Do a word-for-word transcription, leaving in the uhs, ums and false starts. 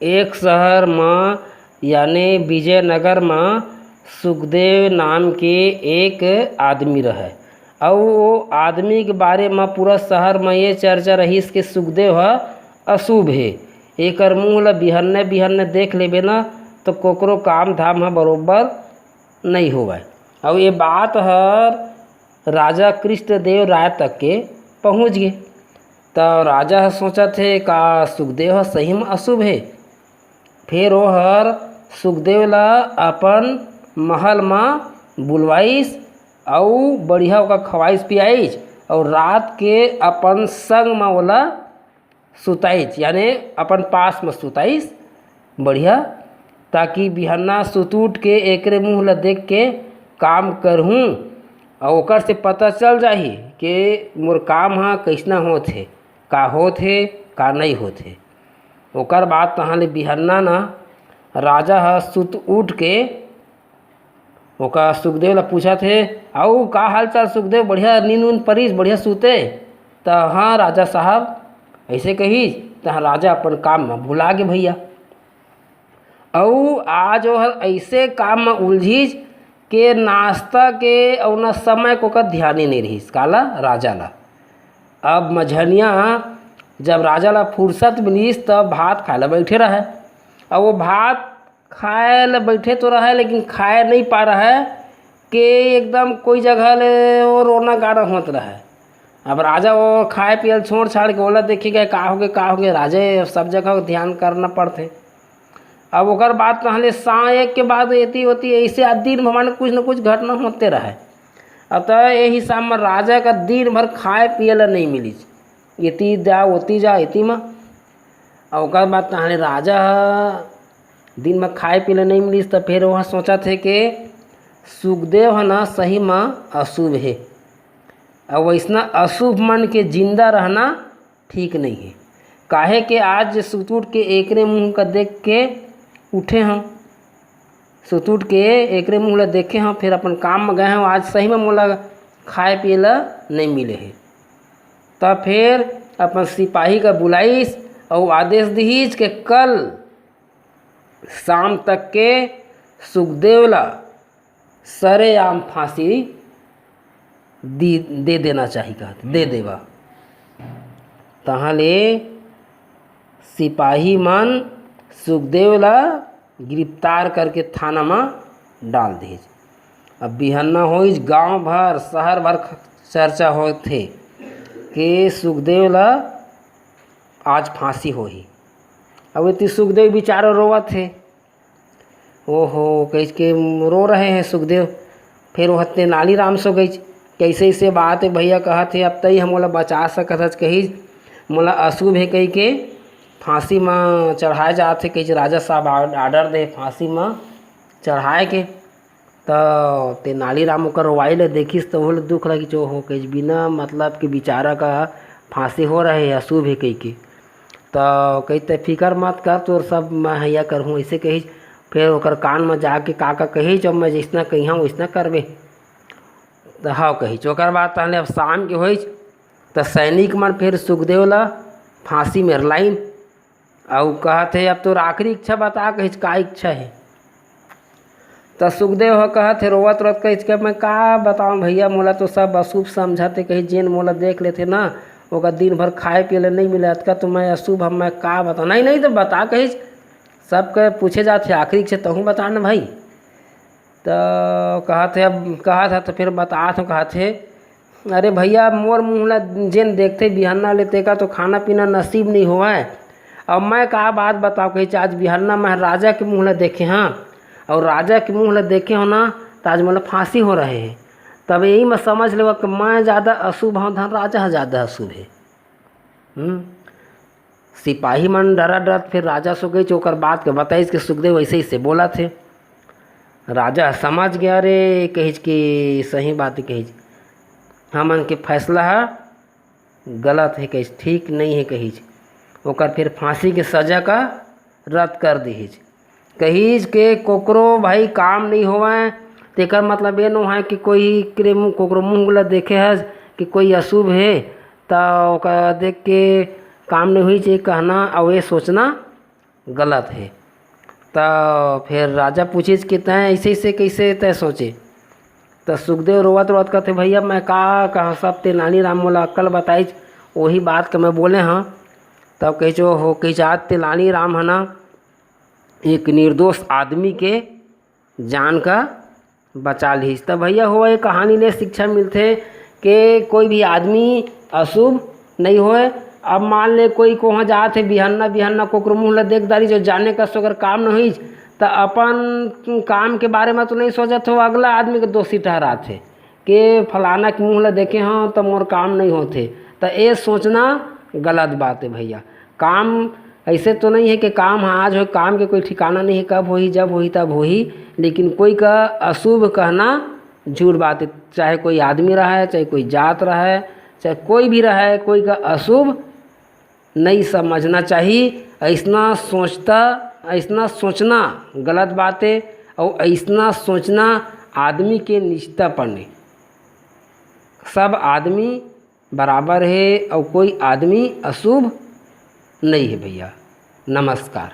एक शहर म, यानी विजयनगर म, सुखदेव नाम के एक आदमी रहय। अउ ओ आदमी के बारे म पूरा शहर म ये चर्चा रहिस के सुखदेव ह अशुभ हे। एकर मुंह ल बिहन्ने बिहन्ने देख लेबे न, त कोकरो काम धाम ह बरोबर नइ होवय। अउ ये बात हर राजा कृष्णदेव राय तक के पहुंच गे। त राजा ह सोचत हे, का सुखदेव ह सही म अशुभ हे? फेर ओहर सुखदेव ला अपन महल म बुलवाइस अउ बढ़िया ओका खवाइस पियाइस अउ रात के अपन संग म ओला सुताइस, यानी अपन पास म सुताइस बढ़िया, ताकि बिहन्ना सुत उठ के एकरे मुंह ला देख के काम करहूं अउ ओकर से पता चल जाही के मोर काम ह कइसना होत हे, का होत हे, का नइ होत हे। ओकर बाद तहाँ ले बिहन्ना न राजा ह सुत उठ के ओका सुखदेव ला पूछत हे, "अउ का हाल चाल सुखदेव, बढ़िया नींद उंद परिस, बढ़िया सुते?" त, "हाँ राजा साहब," अइसे कहिस। तहाँ राजा अपन काम म भुला गे भइया। अउ आज ओहर अइसे काम म उलझिस के नाश्ता के अउ न समय के ओकर ध्यान ही नइ रहिस। काला? राजा ला। अब मझनिया जब राजा ला फुरसत मिलिस, तब भात खाए ला बइठे रहय। अब वो भात खाए ला बइठे तो रहय, लेकिन खाए नइ पा रहय के एकदम कोई जगह ले वो रोना गाना होत रहय। अब राजा वो खाए पियल छोड़ छाड़ के ओला देखे गए, का होगे, का होगे? राजा ये सब जगह ध्यान करना पड़थे। अब ओकर बाद तहाँ ले साँय एक के बाद एती ओती अइसे आ दिन भर माने कुछ न कुछ घटना होते रहय। अब त ए हिसाब म राजा का दिन भर खाए पिए ला नइ मिलिस, एती जा ओती जा एती म। अउ ओकर बाद तहाँ ले राजा ह दिन म खाए पिए ला नइ मिलिस, त फेर ओह सोचत हे के सुखदेव ह न सही म अशुभ हे। अउ वइसना अशुभ मन के जिंदा रहना ठीक नइ हे। काहे के आज सुत उठ के एकरे मुंह का देख के उठे हंव, सुत उठ के एकरे मुंह ला देखे हंव, फेर अपन काम म गए हंव। आज सही म मोला खाए पिए ला नइ मिले हे। त फेर अपन सिपाही का बुलाइस अउ आदेश दिहिस के कल शाम तक के सुखदेव ला सरेआम फांसी दी, दे देना चाही, कहत दे देवा। तहाँ ले सिपाही मन सुखदेव ला गिरफ्तार करके थाना म डाल दिहिस। अब बिहन्ना होइस, गांव भर, शहर भर ख-, चर्चा होथे के सुखदेव ला आज फांसी होही। अब एती सुखदेव बिचारा रोवत हे, "ओहो," कहिस के रो रहे हैं सुखदेव। फिर वो तेनालीराम सो गइस, "कैसे ऐसे बात है भैया," कहत हे, "अब तई हमोला बचा सकत हस," कहिस, "मोला अशुभ हे," कहि के फांसी म चढ़ाए जात हे, कहिस, "राजा साहब आ-, आर्डर दे फांसी म चढ़ाए के।" त तेनालीराम ओकर रोवाई ल देखिस, त ओला दुख लगिस, "ओहो," कहिस, "बिना मतलब के बिचारा का फांसी हो रहे हे, अशुभ हे," कहि के। त कहिस, "ते फिकर मत कर, तोर सब मैं हैया करहूँ," अइसे कहिस। फेर ओकर कान म जाके का का कहिस, "जब मैं जइसना कहिहौं, वइसना करबे।" त हव कहिस। ओकर बाद तहने अब शाम के होइस, त सैनिक मन फेर सुखदेव ल फांसी मेर लाइन। अउ कहत हे, "अब तोर आखिरी इच्छा बता," कहिस, "का इच्छा हे?" त सुखदेव ह कहत हे, रोवत रोवत कहिस के, "मैं का बतावं भैया, मोला तो सब अशुभ समझत हे," कहिस, "जेन मोला देख लेथे ना, ओकर दिन भर खाए पिए ले नइ मिले, अतका तो मैं अशुभ हंव, मैं का बतावं?" "नहीं, नहीं, तो बता," कहिस, "सबके पूछे जात हे, आखिरी इच्छा तहूँ बता ना भाई।" त कहत हे, अब कहत हे, त फेर बतात हंव, कहत हे, "अरे भैया, मोर मुंह ला जेन देखथे बिहन्ना ले, तेका तो खाना पीना नसीब नइ होवय। अब मैं का बात बतावं," कहिस, "आज बिहन्ना मैं राजा के मुंह ला देखे हंव, अउ राजा के मुंह ला देखे हंव ना, त आज मोला फांसी हो रहे हे। तब यही म समझ लेवा कि मैं जादा अशुभ हंव, धन राजा ह जादा अशुभ हे।" हम्म। सिपाही मन डरत डरत फेर राजा सो गइस, ओकर बात के बताइस कि सुखदेव अइसे अइसे बोलत हे। राजा ह समझ गे, "अरे," कहिस कि "सही बात हे," कहिस, "हमन के फैसला ह गलत हे," कहिस, "ठीक नइ हे," कहिस। ओकर फेर फांसी के सजा का रद्द कर दिहिस। कहिस के कोकरो भाई काम नइ होवय, तेकर मतलब ये नोहय कि कोई एकरे मुंह, कोकरो मुंह ला देखे हस कि कोई अशुभ हे, त ओकर देख के काम नइ होही, ये कहना अउ ये सोचना गलत हे। त फेर राजा पूछिस कि तैं अइसे, अइसे कइसे तैं सोचे? त सुखदेव रोवत रोवत कथे, "भैया, मैं का कहँव, सब तेनाली राम मोला अक्कल बताइस, ओही बात के मैं बोले हँव।" तब कहिस, "ओ हो," कहिस, "आज तेनाली राम ह ना एक निर्दोष आदमी के जान का बचा लिहिस।" त भैया हो, ये कहानी ले शिक्षा मिलथे कि कोई भी आदमी अशुभ नहीं होय। अब मान ले कोई कोहाँ जात हे, बिहन्ना बिहन्ना कोकरो मुँह ला देख डारिस, जो जाने कस ओकर काम नहीं होइस, त अपन काम के बारे में तो नहीं सोचत हो, अगला आदमी के दोषी ठहरात हे कि फलाना के मुँह ला देखे हँव त मोर काम नहीं होथे। त ये सोचना गलत बात हे भैया। काम अइसे तो नहीं हे कि काम ह आज होय, काम के कोई ठिकाना नहीं हे, कब होही, जब होही, तब होही, लेकिन कोई का अशुभ कहना झूठ बात हे। चाहे कोई आदमी रहय, चाहे कोई जात रहय, चाहे कोई भी रहय, कोई का अशुभ नहीं समझना चाही। अइसना सोचता, अइसना सोचना गलत बात हे, अउ अइसना सोचना आदमी के नीचता पने। सब आदमी बराबर हे, अउ कोई आदमी अशुभ नहीं हे भैया। नमस्कार।